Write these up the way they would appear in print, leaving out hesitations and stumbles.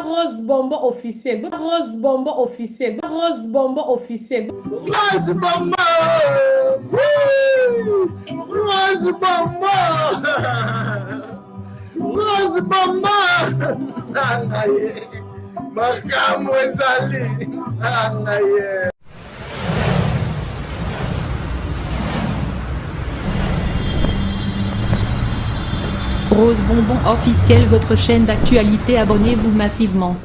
Rose Bonbon officiel. Rose Bonbon officiel. Rose Bonbon officiel. Rose Bonbon. Rose Bonbon. Rose Bonbon. Tanga ye. Makambo ezali. Tanga ye. Rose Bonbon officiel, votre chaîne d'actualité, abonnez-vous massivement.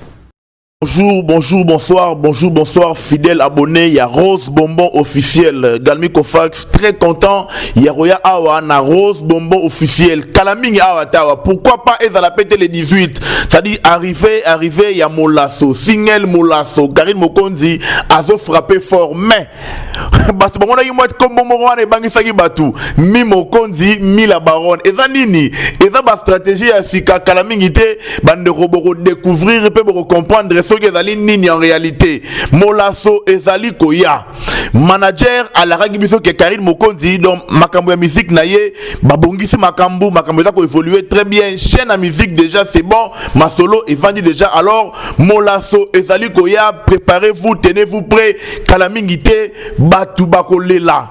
Bonjour, bonjour, bonsoir, bonjour, bonsoir, fidèle abonné, il y a Rose Bonbon officiel, Galmi Kofax, très content, il y a Roya Awa, na Rose Bonbon officiel, Kalaming Awa Tawa, pourquoi pas ezala pété les 18, c'est-à-dire arrivé, arrivé, il y a Molasso, Single Molasso, Karine Mokonzi, azo frappé fort, mais, bato bamonaki mwa nkombo moko wana ebangisaki bato mi mokonzi mi la baronne eza nini eza bastratégie ya sika kala mingi te bandeko bokodécouvrir mpe bokocomprendre soki ezali nini en réalité. Molaso ezali koya, manager alakaki biso ke Karine Mokonzi, donc makambo ya musique na ye babongisi makambo, makambo eza koévoluer très bien, chaîne ya musique déjà c'est bon, masolo evandi déjà. Alors molaso ezali koya, préparez-vous, tenez-vous prêt, kala mingi te bato bakolela.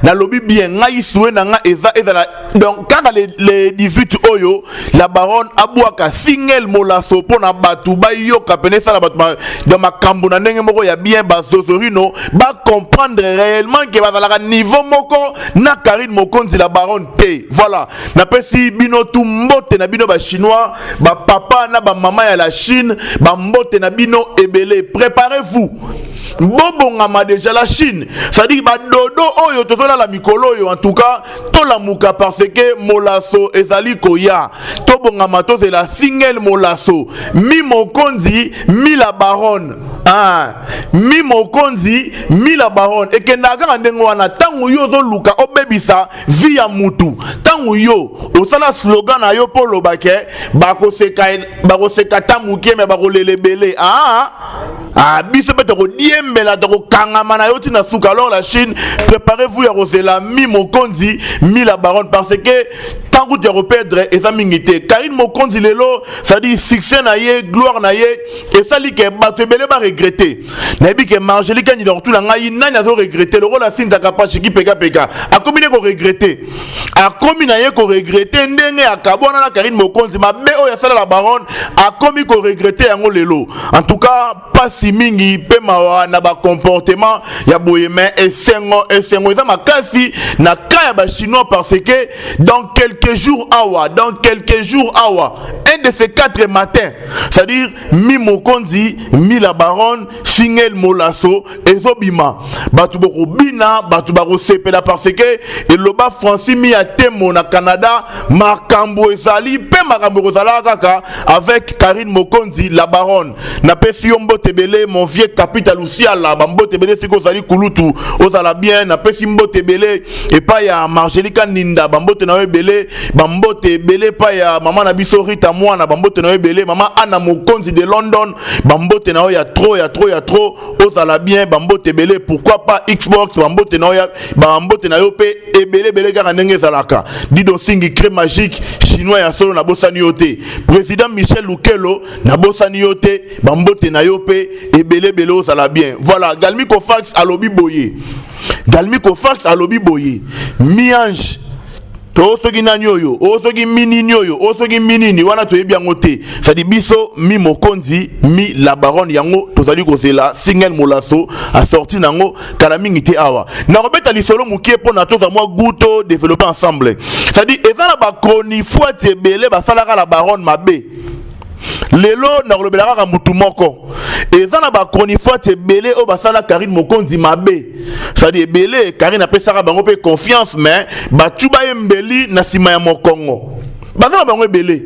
Nalobi bien, ngai souhait na nga eza ezala donc kaka le 18 oyo la baronne abwaka single molaso mpo na bato bayoka pene, esala bato donc makambo na ndenge moko ya bien, bazozorino bacomprendre réellement ke bazalaka niveau moko na Karine Mokonzi la baronne te. Voilà, napesi bino tu mbote na bino bachinois, bapapa na bamama ya la Chine, bambote na bino ebele. Préparez-vous, bobongama déjà la Chine, c'est-à-dire badodo oyo tozolala mikolo oyo, en tout cas tolamuka parce que molaso ezali koya. Tobongama, tozela single molaso, mi mokonzi mi la baronne. Ah, mi mokonzi mi la baronne ekendaka kaka ndenge wana. Ntango yo ozoluka obebisa vie ya mutu, ntango yo osala slogan na yo mpo oloba ke bakoseka, bakoseka ta moke me bakolela ebele. Ah, ah, biso mpe tokodiembela, tokokangama na yo ntina suka. Alors la Chine, préparez-vous ya kozela mi mokonzi mi la baronne, parce que ntango kutu ya koperdre eza mingi te. Karine Mokonzi lelo, c'est-à-dire succès na ye, gloire na ye esali ke bato ebele baregretter. Nayebi ke Margeli Kanyida kotuna ngai nani azoregretter lokola Sinzaka Pashiki Pekapeka akomi nde koregretter, akomi na ye koregretter ndenge akabwana na Karine Mokonzi, mabe oyo asala la baronne, akomi koregretter yango lelo. En tout cas pasi mingi mpe mawa na bacomportement ya boye, mais esengo, esengo eza makasi na ka ya bachinois, parce que dans quelques jours awa, dans quelques jours awa, un de ces quatre matins, c'est-à-dire mi mokonzi mi la baronne, single molaso ezobima, bato bokobina, bato bakosepela, parce que eloba Francis mi ya temo na Canada, makambo ezali mpe makambo ekozalaka kaka avec Karine Mokonzi la baronne. Napesi yo mbote ebele, mon vieux Capital Lusiala, bambote ebele soki ozali kulutu, ozala bien. Napesi mbote ebele epai ya Margelika Ninda, bambote na yo ebele, bambote ebele epai ya mama na biso Rita Mwana, bambote na yo ebele, mama Ana Mokonzi de London, bambote na yo ya trop, ya trop, ya trop, ozala bien, bambote ebele. Pourquoi pas Xbox, bambote na yo, bambote na yo mpe ebele ebele kaka ndenge ezalaka. Dido Singi crème magique chinois ya solo, nabosani yo te. Président Michel Lukelo, nabosani yo te, bambote na yo mpe ebele ebele, ozala bien. Voilà, Galmi Kofax alobi boye, Galmi Kofax alobi boye, mi-ange to soki nani oyo, oyo soki minini oyo, oyo soki minini wana, toyebi yango te. C'est-à-dire biso mi mokonzi mi la baronne, yango tozali kozela single molaso asorti nango kala mingi te. Awa nakobeta lisolo mokie mpo na tozwa mwa goût, to développer ensemble. C'est-à-dire eza na bachronifuati ebele basalaka la baronne mabe. Lelo nakolobela kaka mutu moko. Eza na bachronifuati ebele oyo basala Karine Mokonzi mabe, c'est-à-dire ebele Karine apesaka bango mpe confiance, mais batu bayembeli na nsima ya mokongo, baza na bango ebele.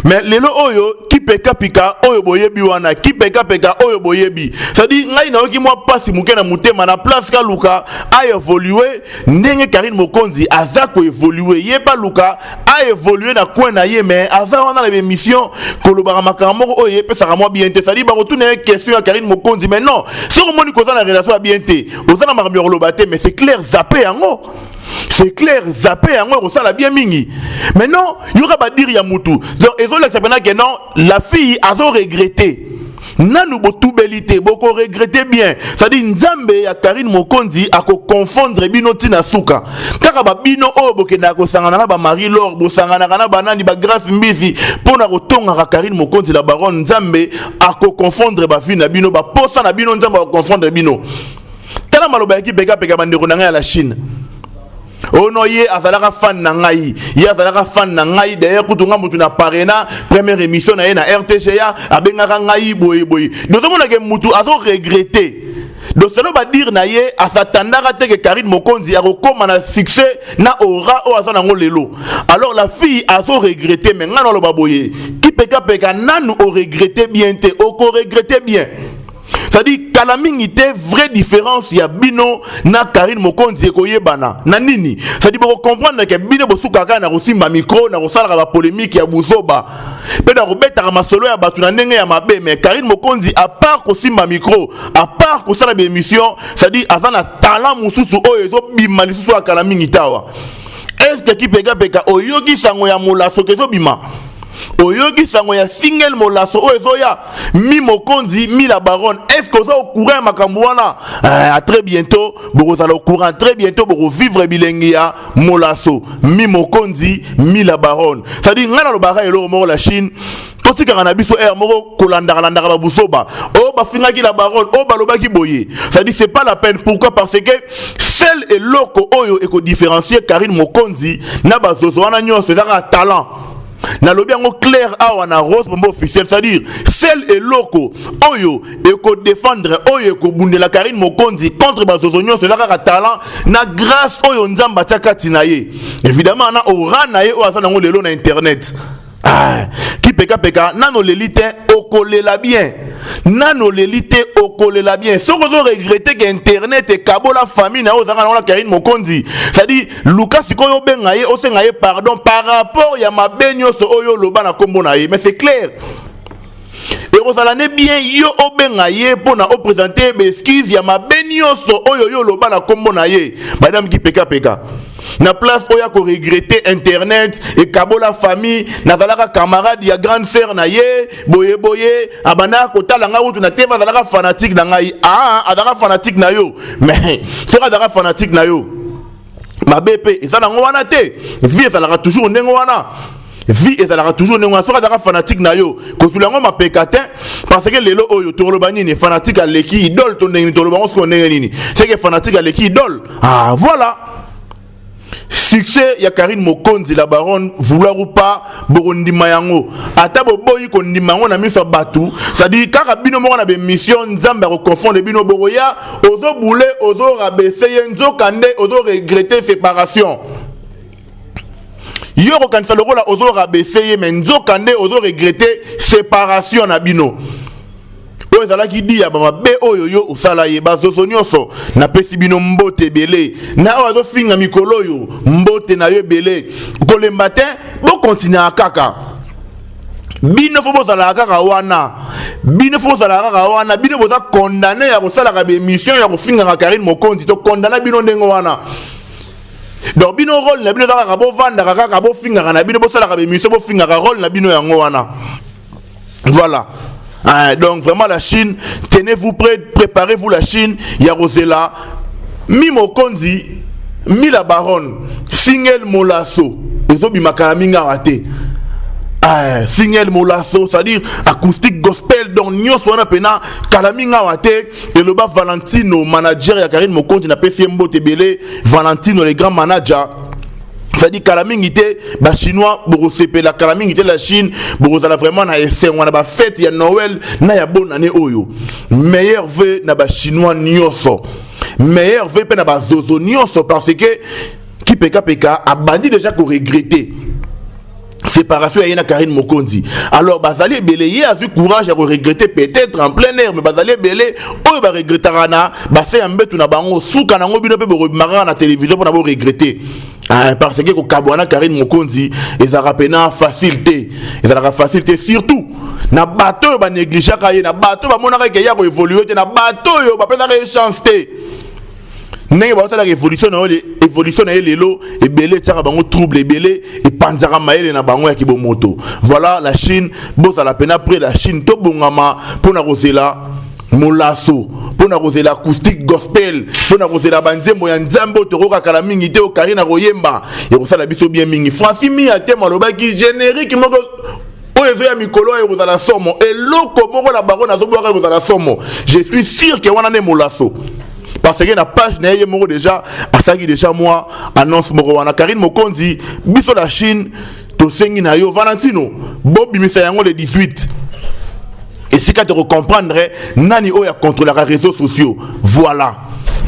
Mais lelo oyo kipekapika oyo boyebi wana, kipekapeka oyo boyebi, c'est-à-dire ngai nayoki mwa mpasi moke na motema. Na place kaluka aévoluer ndenge Karine Mokonzi aza koévoluer, ye baluka aévoluer na coin na ye, mais aza wana na bémission kolobaka makambo moko oyo epesaka mwa bien te. C'est-à-dire bakotuna ye question ya Karine Mokonzi, mais non, soki omoni koza na relation ya bien te, oza na makambo ya koloba te, mais c'est clair, zappe yango. C'est clair, zappe yango ekosala bien mingi. Mais non, yoka badire ya mutu. Donc ezolakisa mpena ke non, la fille azo regretter. Nanu botubeli te, boko regretter bien. C'est-à-dire Nzambe ya Karine Mokonzi akoconfondre bino ntina suka. Kaka babino oyo bokendaka kosangana na bamarie Lor, bosanganaka na banani, bagrâce Mbisi mpo na kotongaka Karine Mokonzi la baronne, Nzambe akoconfondre bavie na bino, baposa na bino, Nzambe akoconfondre bino. Tala maloba yaki pekapeka, bandeko na ngai ya la Chine. Oh non, ye azalaka fan na ngai, ye azalaka fan na ngai. D'ailleurs kutu nga mutu na parena première émission na ye na RTGA, abengaka ngai boye boye. Donc omonake mutu azo regretter. Donc selon badire na ye, asatandaka te ke Karine Mokonzi akokóma na succès na aura oyo aza nango lelo. Alors la fille azo regretter. Mais ngai naloba boye, kipekapeka, nanu oregretter bien te, okoregretter bien. C'est-à-dire kala mingi te, vraie différence ya bino na Karine Mokonzi ekoyebana na nini. C'est-à-dire bokocomprendre ke bino bosukaka kaka na kosimba micro, na kosalaka bapolémique ya buzoba mpe na kobetaka masolo ya bato na ndenge ya mabe. Mais Karine Mokonzi, à part kosimba micro, à part kosala baémission, c'est-à-dire aza na talent mosusu oyo ezobima lisusu ya kala mingi tawa. Est ce que kipekapeka oyoki sango ya molaso ke ezobima? Oyoki sango ya single Molaso oyo ezoya, mi Mokonzi mi la baronne? Est ce que oza au courant ya makambo wana? À très bientôt bokozala au courant, très bientôt bokovivre bilengi ya Molaso, mi Mokonzi mi la baronne. C'est-à-dire ngai nalobaka eloko moko, la Chine, totikaka na biso aire moko kolandaka landaka babusoba oyo bafingaki la baronne, oyo balobaki boye. C'est-à-dire c'est pas la peine. Pourquoi? Parce que seul eloko oyo ekodifférencier Karine Mokonzi na bazozo wana nyonso eza kaka talent. Nalobi yango clair awa na Rose Bombo officiel. C'est-à-dire seul eloko oyo ekodefendre, oyo ekobundela Karine Mokonzi contre bazozo nyonso eza kaka talent na grâce oyo Nzambe atia kati na ye, évidemment na aura na ye oyo aza nango lelo na internet. Ah, kipekapeka, nano oleli te, okolela bien. Nano oleli te, okolela bien. Soki ozoregretter ke internet ekabola famille na yo ozalaka nango na Karine Mokonzi, c'est-à-dire luka sikoyo obenga ye, osenga ye pardon par rapport ya mabe nyonso oyo oloba na nkombo na ye. Mais c'est clair, ekozala ne bien yo obenga ye mpona oprésenter baexcuse ya mabe nyonso oyo yo oloba na nkombo na ye. Madame kipekapeka, na place oyo akoregretter internet ekabola famille, nazalaka camarade ya grande sœur na ye boye boye, abandaka kotala ngai kutu na TV, azalaka fanatique na ngai. Ah, azalaka fanatique na yo. Mais soki azalaka fanatique na yo, mabe mpe eza nango wana te. Vie ezalaka toujours ndenge wana, vie ezalaka toujours ndenge wana. Soki azalaka fanatique na yo, kozula yango mapeka te, parce que lelo oyo tokoloba nini? Fanatique aleki idole to ndenge nini? Toloba yango sikoyo ndenge nini? C'est que fanatique aleki idole. Ah voilà, succès ya Karine Mokonzi la baronne, vouloir ou pas, bokondima yango ata boboyi kondima yango na miso ya bato. C'est-à-dire kaka bino moko na bémission, Nzambe akoconfondre bino. Bokoya ozobule, ozorabaisser ye, nzoka nde ozoregretter séparation. Yo kokanisa lokola ozorabaisser ye, mais nzoka nde ozoregretter séparation na bino oyo ezalaki di ya bamabe oyo yo osala ye. Bazozo nyonso, napesi bino mbote ebele. Na oyo azofinga mikolo oyo, mbote na yo ebele. Kolemba te, bokontinuaka kaka. Bino fo bozalaka kaka wana, bino fo bozalaka kaka wana. Bino boza condamné ya kosalaka baémission ya kofingaka Karine Mokonzi, tokondana bino ndenge wana. Donc bino, rôle na bino eza kaka bovandaka kaka, bofingaka na bino, bosalaka baémission, bofingaka. Rôle na bino yango wana. Voilà. Hein, donc vraiment la Chine, tenez-vous prêts, préparez-vous la Chine. Ya Rosela, mi Mokonzi, mi la baronne, single Molaso, ezobimaka na mingi awa te. Ah, single Molaso, c'est-à-dire acoustique gospel, donc nyonso wana pena kala mingi awa te. Eloba Valentino, manager ya Karine Mokonzi, napesi ye mbote ebele. Valentino, le grand manager. C'est-à-dire kala mingi te, bachinois bokosepela. Kala mingi te, la Chine, bokozala vraiment na esengo na bafête ya Noël na ya bonne année oyo. Meilleurs vœux na bachinois nyonso, meilleurs vœux mpe na bazozo nyonso, parce que kipekapeka abandi déjà koregretter séparation ya ye na Karine Mokonzi. Alors bazali ebele, ye azwi courage ya koregretter peut-être en plein air, mais bazali ebele oyo baregretaka na base ya mbetu na bango. Suka nango, bino mpe bokobimaka na télévision mpona boregretter. Ah, parce que kokabwa na Karine Mokonzi ezalaka pena facile te, ezalaka facile te, surtout na bato oyo banégligeaka ye, na bato oyo bamonaka eke ya koévoluer te, na bato oyo bapesaka ye chance te. Ndenge baotalaka évolution na yo, évolution na ye lelo, ebele etiaka bango trouble, ebele epanzaka mayele na bango ya kibomoto. Voilà la Chine. Bozala pena près la Chine, tobongama mpona kozela molaso, mpona kozela acoustique gospel, mpona kozela banzembo ya Nzambe oyo tokokakala mingi te. Okari na koyemba ekosala biso bien mingi. Francis Mia te alobaki générique moko oyo ezoya mikolo oyo ekozala somo. Eloko moko na bango nazobwaka ekozala somo. Je suis sûr ke wana nde molaso, parce que na page na ye moko déjà asalaki déjà mwa annonce moko wana. Karine Mokonzi, biso la Chine tosengi na yo, Valentino, bobimisa yango le 18, esika tokocomprendre nani oyo akontrolaka réseaux sociaux. Voilà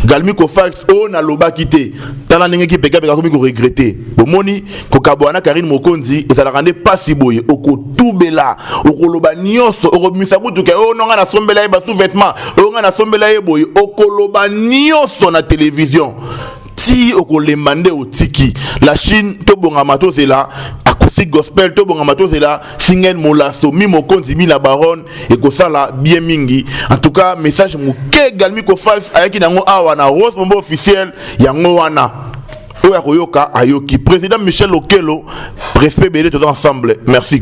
Galmi Kofax oyo nalobaki te. Tala ndenge kipekapeka akomi koregretter. Bomoni kokabwana na Karine Mokonzi ezalaka nde pasi boye. Okotubela, okoloba nyonso, okobimisa kutuka oyo nonga nasombela ye basous-vêtement, oyo nga nasombela ye boye. Okoloba nyonso na télévision ti okolemba nde otiki. La Chine, tobongama, tozela acoustique gospel, tobongama, tozela single molaso mi mokonzi mi la baronne, ekosala bien mingi. En tout cas, message moke Galmi Kofax ayaki nango awa na Rose Bombo Officiel, yango wana. Oyo akoyoka ayoki. Président Michel Okelo, respect ebele, toza ensemble. Merci.